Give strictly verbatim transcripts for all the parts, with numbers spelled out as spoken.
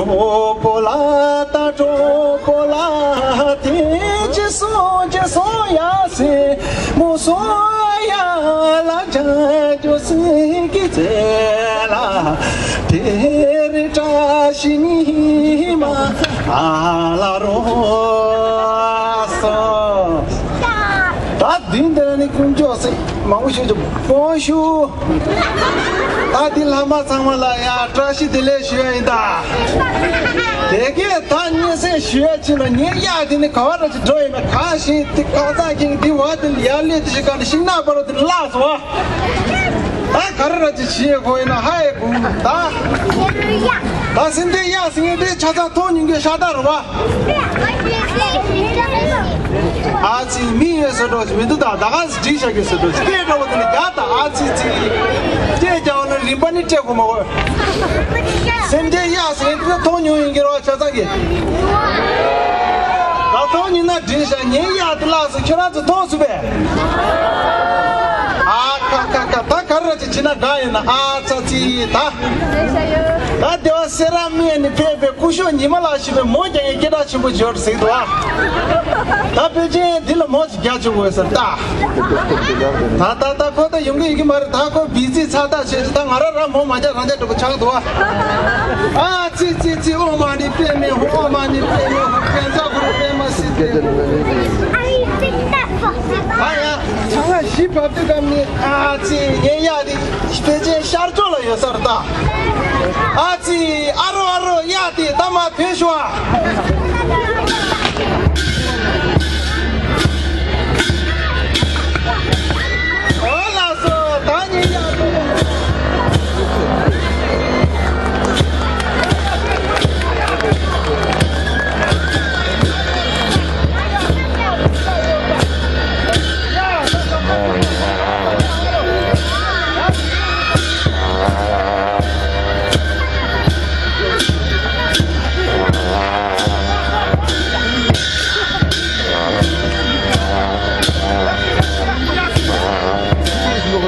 གྲོགས་པོ་ལ་ད་གྲོགས་པོ་ལ་དེ་ཅི་སོང་ཅི་སོང་ཡ་སེ་མོ་སོང་ཡ་ལ་ཅང་ཅོ་སེ་གི་ཚེ་ལ་དེ་རི་བཀྲ་ཤིས་ཉི་མ་ཨ་ལ་རོ་སོ། ད་དུས་འདིར་ནི་ཀུན་ཅོ་སེ་མང་པོ་ཞུ་ཅོ་པོ་ཞུ། ད་འདི་ལྷ་མ་ཚང་མ་ལ་ཡ་བཀྲ་ཤིས་བདེ་ལེགས་ཞུ་ཡ་ཡིན་ད། དེ་གས་ད་སྙན་སེང་ཞུ་ཡ་ཅི་ལ་ངའི་གཡག་དེ་ནི་ག་བ་ར་ཅི་འགྲོ་ཡིན་ན་ག་ཤིང་དེ་ག་ཚ་ཁྱིང་དེ་བ་དེ་ཡ་ལེ་དེ་ཞིག་ག་ནི་ཤིང་ནག་པ་རོ་དེ་ལ་སོ། ད་ག་ར་ར་ཅི་བྱེད་དགོས་ཡིན་ན་ཧ་ཡེ་གུ་ད། ད་སེམས་ཅན་གཡག་སེང་དེ་ཆ་ཚང་མཐོང་མྱོང་གི་ཤ་སྟག་རོ་བ། ཨ་ཙི་མི་ཡོད་ས་འགྲོ་ཅི་མི་འདུག་ད་ད་ག་སི་བྲིས་བཞག་གི་ས་འགྲོ་ཅི་སྐད་འགྲོ་བ་དེ་ནི་རྒྱ་ད་ཨ་ཙི་ཙི། སྐད་རྒྱ་བ་ལ་རིམ་པ་ནི་སྤྲད་དགོས་མ་གོ། སེམས་ཅན་གཡག་སེང་དེ་མཐོང་མྱོང་ཡིན་གྱི་རོ་ཆ་ཚང་གི། ད་མཐོང་མྱོང་ན་བྲིས་བཞག་ངའི་གཡག་དེ་ལགས་སོ་ཁྱོད་རང་ཚོ་མཐོང་སུ་བས། ཨ་ཁ་ཁ་ཁ་ད་ག་ར་ཅི་བྱེད་ན་དགའ་ཡིན་ན་ཨ་ཙི་ཙི་ད། ད་དེ་བ་སེ་ར་སྨད་ནས་ཕེབས་པའི་སྐུ་ཞབས་ཉི་མ་ལགས་ཞེས་པའི་མོ་རྒྱ་ཡན་སྐད་གྲགས་ཆེན་པོ་ཡོད་ཟེར་འདུག་ཨ། ད་ཕལ་ཆེར་འདི་ལ་མོ་ཅིག་རྒྱག་ཆོག་གོ་ཟེར་ད། ད་ད་ད་ཁོ་ད་ཡོང་གི་ཡོད་ཀྱི་མ་རེད། ད་ཁོ་བི་ཛི་ཚ་ཐག་ཆོད་ཅིག་ད་ང་ར་ར་མོ་མ་རྒྱག་རང་རྒྱག་འགྲོ་གི་ཆགས་འདུག་ཨ། ཨ་ཙི་ཙི་ཙི་ཨོཾ་མ་ཎི་པདྨེ་ཧཱུྃ། ཨོཾ་མ་ཎི་པདྨེ་ཧཱུྃ། གན་ཛ་གུ་རུ་པདྨ་སིདྡྷི། ཨ་ཡ། ཚང་མ་གཞིས་བབས་དུས་སྐབས་ནི་ཨ་ཙི་ངའི་གཡག་དེ་ཕལ་ཆེར་ཤར་ཕྱོགས་ལ་ཡོད་ས་རེད་ད། ཨ་ཙི་ཨ་རོ་ཨ་རོ་གཡག་དེ་ད་མ་ཐོན་ཤོག་ཨ། འོ་ལགས་སོ་ད་ངའི་གཡག་དེ། ཧ་ལོ།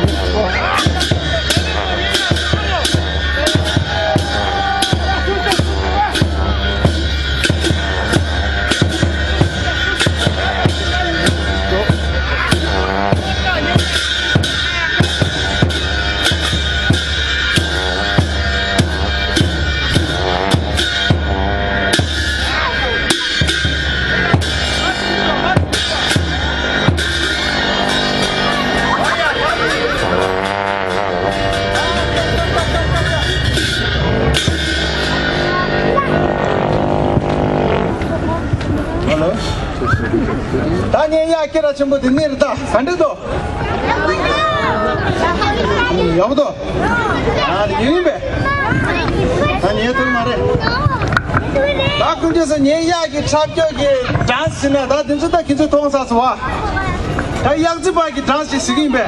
ད་ངའི་གཡག་སྐད་གྲགས་ཆེན་པོ་དེ་ནི་རེད་ད། ག་འདྲ་འདུག་ཡག་པོ་འདུག་ཨ་ནི་ཡིན་པས། ད་ངའི་ཐུག་མ་རེད། ད་ཀུན་སྤྱོད་ས་ངའི་གཡག་གི་འཁྲབ་སྐྱོར་གྱི་ཌན་སི་ཟེར་ན་ད་དེ་ཚོ་ད་ཁྱེད་ཚོས་མཐོང་ས་སོ་བ། ད་གཡག་རྩེ་པ་གི་ཌན་སི་ཞིག་ཟིག་ཡིན་པས།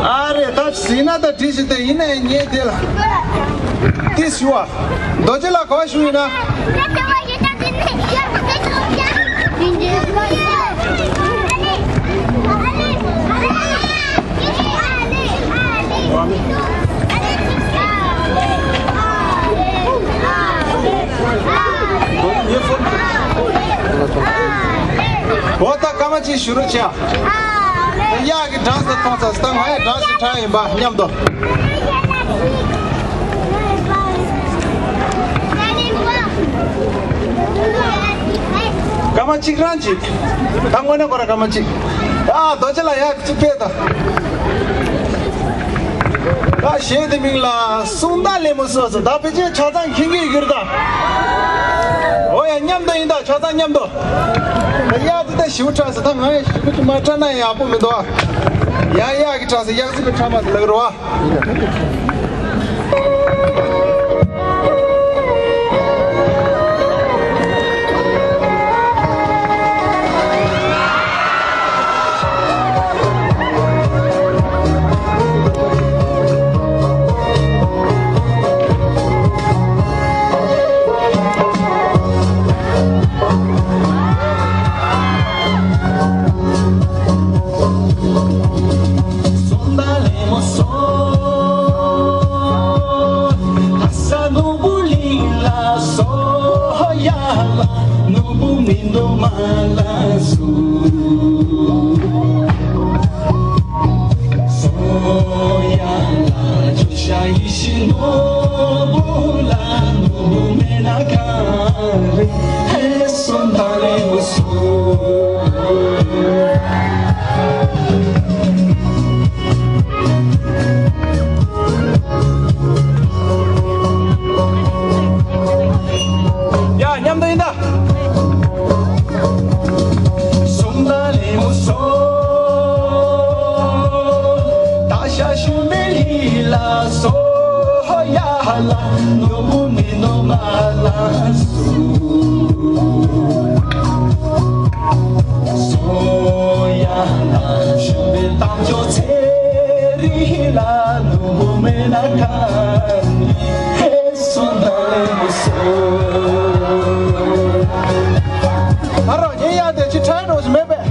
ཨ་རེ་ད་ཟིན་ན་ད་བྲིས་ཤིག་དེ་ཡིན་ནའི་ངས་དེ་ལ་ཏི་ཞུ་བ། རྡོ་རྗེ་ལ་ག་བ་ཞུ་ཡིན་ན། འོ་ད་སྐར་མ་གཅིག་བཞུགས་རོགས་བྱས། གཡག་གི་ཌན་སི་མཐོང་ཚར། ད་ང་ཡང་ཌན་སི་འཁྲབ་ཡིན་པ་མཉམ་དུ། སྐར་མ་གཅིག་རང་གཅིག་ད་དངོས་གནས་ཁོ་ར་སྐར་མ་གཅིག་ཨ་རྡོ་རྗེ་ལ་ཡག་གཅིག་ཕེབས་དང་། ད་གཞས་དེ་མིང་ལ་སུམ་མདའ་ལེབ་མོ་སོ་སོ། ད་ཕལ་ཆེར་ཆ་ཚང་མཁྱེན་གྱི་ཡོད་ཀྱི་རེད་ད། འོ་ཡ་མཉམ་དུ་ཡིན་ད། ཆ་ཚང་མཉམ་དུ། ད་གཡག་དེ་ད་ཞེ་པོ་འཁྲབ་སོང་། ད་ང་ཡང་ཞེ་པོ་ཅིག་མ་འཁྲབ་ན་ཡག་པོ་མི་འདུག་ཨ། ཡ་གཡག་གིས་འཁྲབ་སོང་། གཡག་རྩེ་པས་འཁྲབ་མ་སོང་ལབ་ཀྱི་རེད་པ། ཡ། མཉམ་དུ་ཡིན་ད། ཨ་རོ། ཉེ་ཡ་དེ་ཅི་ཁྲལ་འགྲོ་ཞིག་མེད་པས།